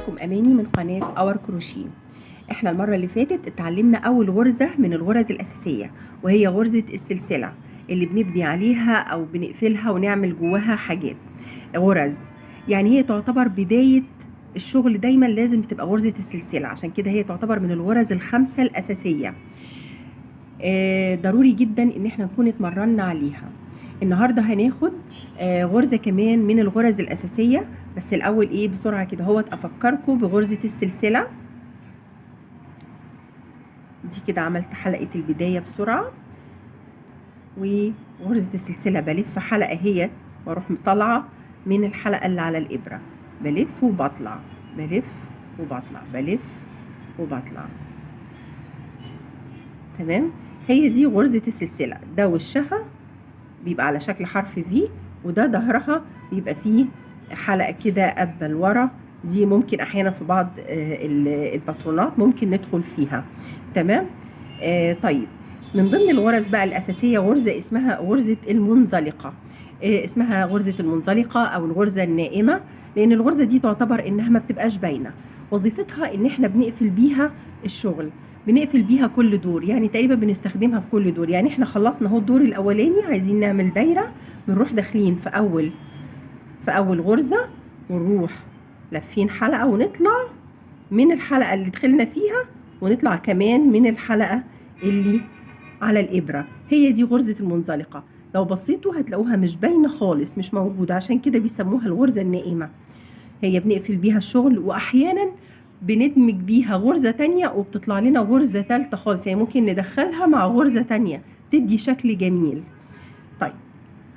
معاكم اماني من قناة اور كروشيه. احنا المرة اللي فاتت اتعلمنا اول غرزه من الغرز الاساسية، وهي غرزه السلسلة اللي بنبني عليها او بنقفلها ونعمل جواها حاجات غرز. يعني هي تعتبر بداية الشغل، دايما لازم تبقى غرزه السلسلة، عشان كده هي تعتبر من الغرز الخمسة الاساسية. ضروري جدا ان احنا نكون اتمرنا عليها. النهارده هناخد غرزه كمان من الغرز الاساسية، بس الاول ايه بسرعة كده هوت افكركم بغرزه السلسلة دي. كده عملت حلقة البداية بسرعة، وغرزه السلسلة بلف حلقة هي واروح مطلعه من الحلقة اللي على الابره، بلف وبطلع، بلف وبطلع، بلف وبطلع. تمام، هي دي غرزه السلسلة. ده وشها بيبقى على شكل حرف في، وده ظهرها بيبقى فيه حلقة كده قبل لورا. دي ممكن احيانا في بعض الباترونات ممكن ندخل فيها. تمام. طيب، من ضمن الغرز بقى الاساسية غرزه اسمها غرزه المنزلقه. اسمها غرزه المنزلقه او الغرزه النائمة، لان الغرزه دي تعتبر انها ما بتبقاش باينة. وظيفتها ان احنا بنقفل بيها الشغل، بنقفل بيها كل دور، يعني تقريبا بنستخدمها في كل دور. يعني احنا خلصنا اهو الدور الاولاني، عايزين نعمل دايرة، بنروح داخلين في اول غرزه ونروح لافين حلقة ونطلع من الحلقة اللي دخلنا فيها، ونطلع كمان من الحلقة اللي على الابره. هي دي غرزه المنزلقه. لو بصيتوا هتلاقوها مش باينة خالص، مش موجودة، عشان كده بيسموها الغرزه النائمة. هي بنقفل بيها الشغل، واحيانا بندمج بيها غرزة تانية وبتطلع لنا غرزة تالتة خالص، يعني ممكن ندخلها مع غرزة تانية تدي شكل جميل. طيب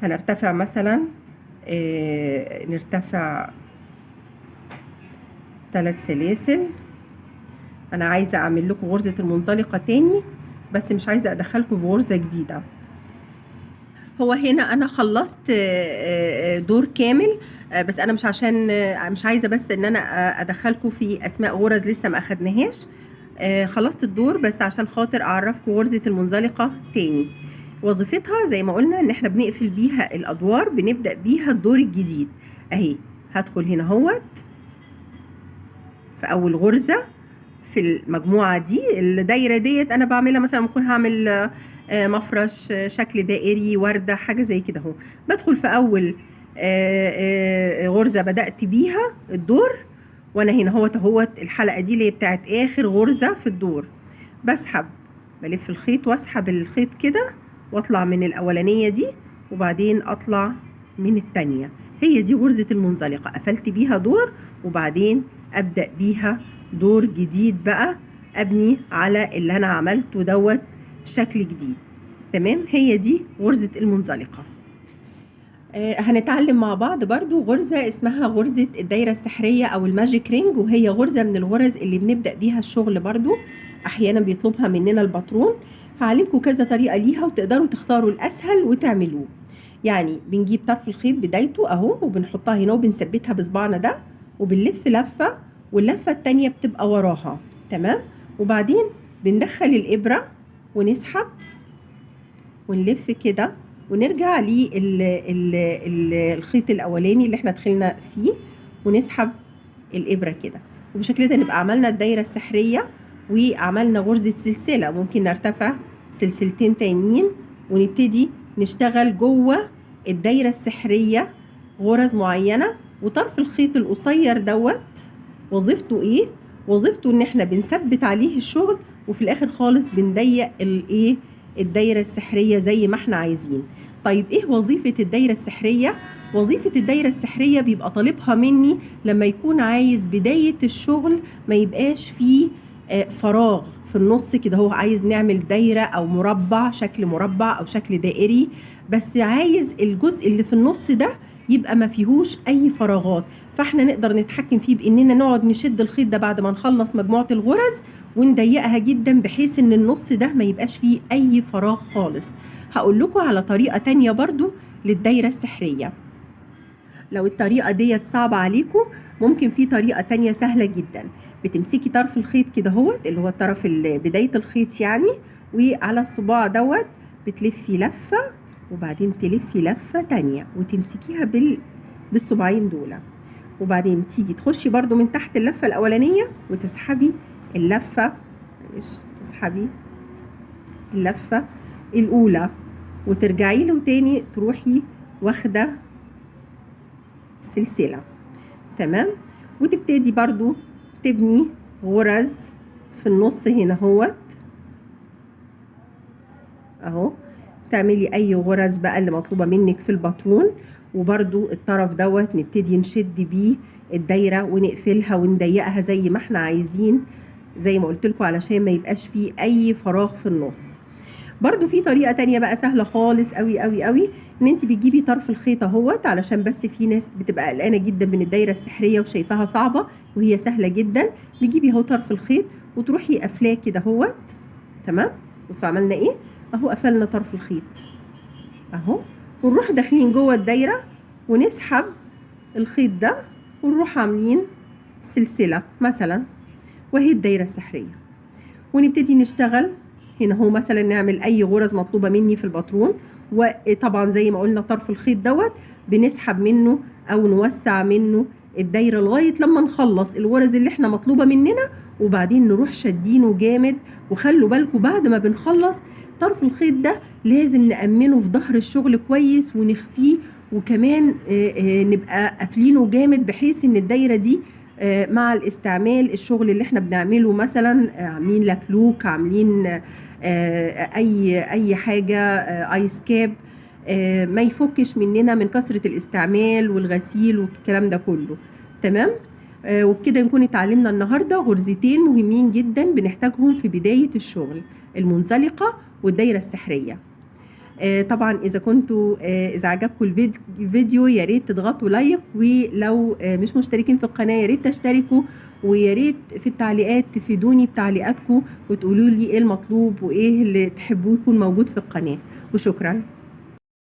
هنرتفع مثلا، نرتفع 3 سلاسل. انا عايزة اعمل لكم غرزة المنزلقة تاني، بس مش عايزة ادخلكم في غرزة جديدة. هو هنا انا خلصت دور كامل، بس انا مش عشان، مش عايزه بس ان انا ادخلكم في اسماء غرز لسه ما اخدناهاش. خلصت الدور بس عشان خاطر اعرفكم غرزه المنزلقه تاني. وظيفتها زي ما قلنا ان احنا بنقفل بيها الادوار، بنبدا بيها الدور الجديد. اهي هدخل هنا اهوت في اول غرزه في المجموعة دي. الدايرة ديت انا بعملها مثلا ممكن هعمل مفرش، شكل دائري، ورده، حاجة زي كده اهو. بدخل في اول غرزه بدات بيها الدور، وانا هنا اهوت اهوت الحلقة دي اللي هي بتاعت اخر غرزه في الدور. بسحب، بلف الخيط واسحب الخيط كده واطلع من الاولانية دي، وبعدين اطلع من التانية. هي دي غرزه المنزلقه، قفلت بيها دور وبعدين ابدا بيها دور جديد بقى، ابني على اللي انا عملته دوت شكل جديد. تمام، هي دي غرزة المنزلقة. هنتعلم مع بعض برضو غرزة اسمها غرزة الدايرة السحرية او ال magic ring، وهي غرزة من الغرز اللي بنبدأ بيها الشغل برضو، احيانا بيطلبها مننا الباترون. هعلمكم كذا طريقة ليها وتقدروا تختاروا الاسهل وتعملوه. يعني بنجيب طرف الخيط بدايته اهو، وبنحطها هنا وبنثبتها بصبعنا ده، وبنلف لفة، واللفة التانية بتبقى وراها. تمام، وبعدين بندخل الإبرة ونسحب ونلف كده، ونرجع للخيط الأولاني اللي احنا دخلنا فيه، ونسحب الإبرة كده. وبشكل ده نبقى عملنا الدايرة السحرية وعملنا غرزة سلسلة. ممكن نرتفع سلسلتين تانيين ونبتدي نشتغل جوه الدايرة السحرية غرز معينة. وطرف الخيط القصير دوت وظيفته ايه؟ وظيفته ان احنا بنثبت عليه الشغل، وفي الاخر خالص بنضيق الايه؟ الدايرة السحرية زي ما احنا عايزين. طيب ايه وظيفة الدايرة السحرية؟ وظيفة الدايرة السحرية بيبقى طالبها مني لما يكون عايز بداية الشغل ما يبقاش فيه فراغ في النص كده، هو عايز نعمل دايرة او مربع، شكل مربع او شكل دائري، بس عايز الجزء اللي في النص ده يبقى ما فيهوش اي فراغات، فاحنا نقدر نتحكم فيه باننا نقعد نشد الخيط ده بعد ما نخلص مجموعة الغرز ونضيقها جدا، بحيث ان النص ده ما يبقاش فيه اي فراغ خالص. هقول لكم على طريقة تانية برضو للدايرة السحرية. لو الطريقة ديت صعبة عليكم ممكن في طريقة تانية سهلة جدا. بتمسكي طرف الخيط كده اهوت، اللي هو الطرف بداية الخيط يعني، وعلى الصباع دوت بتلفي لفة، وبعدين تلفي لفة تانية وتمسكيها بالصباعين دول، وبعدين تيجي تخشي برضو من تحت اللفة الاولانية وتسحبي اللفة، معلش، تسحبي اللفة الاولى وترجعي له تاني، تروحي واخده سلسلة. تمام. وتبتدي برضو تبني غرز في النص هنا اهوت اهو، تعملي اي غرز بقى اللي مطلوبه منك في الباترون. وبرضو الطرف دوت نبتدي نشد بيه الدايرة ونقفلها ونضيقها زي ما احنا عايزين، زي ما قلت لكم، علشان ما يبقاش فيه اي فراغ في النص. برضو في طريقه تانية بقى سهلة خالص قوي قوي قوي، ان انت بتجيبي طرف الخيط اهوت، علشان بس في ناس بتبقى قلقانة جدا من الدايرة السحريه وشايفاها صعبة، وهي سهلة جدا. بتجيبي اهو طرف الخيط وتروحي قافلاه كده اهوت. تمام. بصوا عملنا ايه اهو، قفلنا طرف الخيط اهو، ونروح داخلين جوه الدايرة ونسحب الخيط ده ونروح عاملين سلسلة مثلا، وهي الدايرة السحريه. ونبتدي نشتغل هنا اهو، مثلا نعمل اي غرز مطلوبه مني في الباترون. وطبعا زي ما قلنا طرف الخيط دوت بنسحب منه او نوسع منه الدايرة لغاية لما نخلص الغرز اللي احنا مطلوبه مننا، وبعدين نروح شادينه جامد. وخلوا بالكم بعد ما بنخلص طرف الخيط ده لازم نأمنه في ظهر الشغل كويس ونخفيه، وكمان نبقى قافلينه جامد، بحيث ان الدايرة دي مع الاستعمال الشغل اللي احنا بنعمله مثلا، عاملين لكلوك، عاملين اي حاجة، ice cap، ما يفكش مننا من كثرة الاستعمال والغسيل والكلام ده كله. تمام. وبكده نكون اتعلمنا النهارده غرزتين مهمين جدا بنحتاجهم في بداية الشغل، المنزلقه والدايره السحريه. طبعا اذا عجبكم الفيديو يا ريت تضغطوا like، ولو مش مشتركين في القناة يا ريت تشتركوا، ويا ريت في التعليقات تفيدوني بتعليقاتكم وتقولوا لي ايه المطلوب وايه اللي تحبوه يكون موجود في القناة. وشكرا.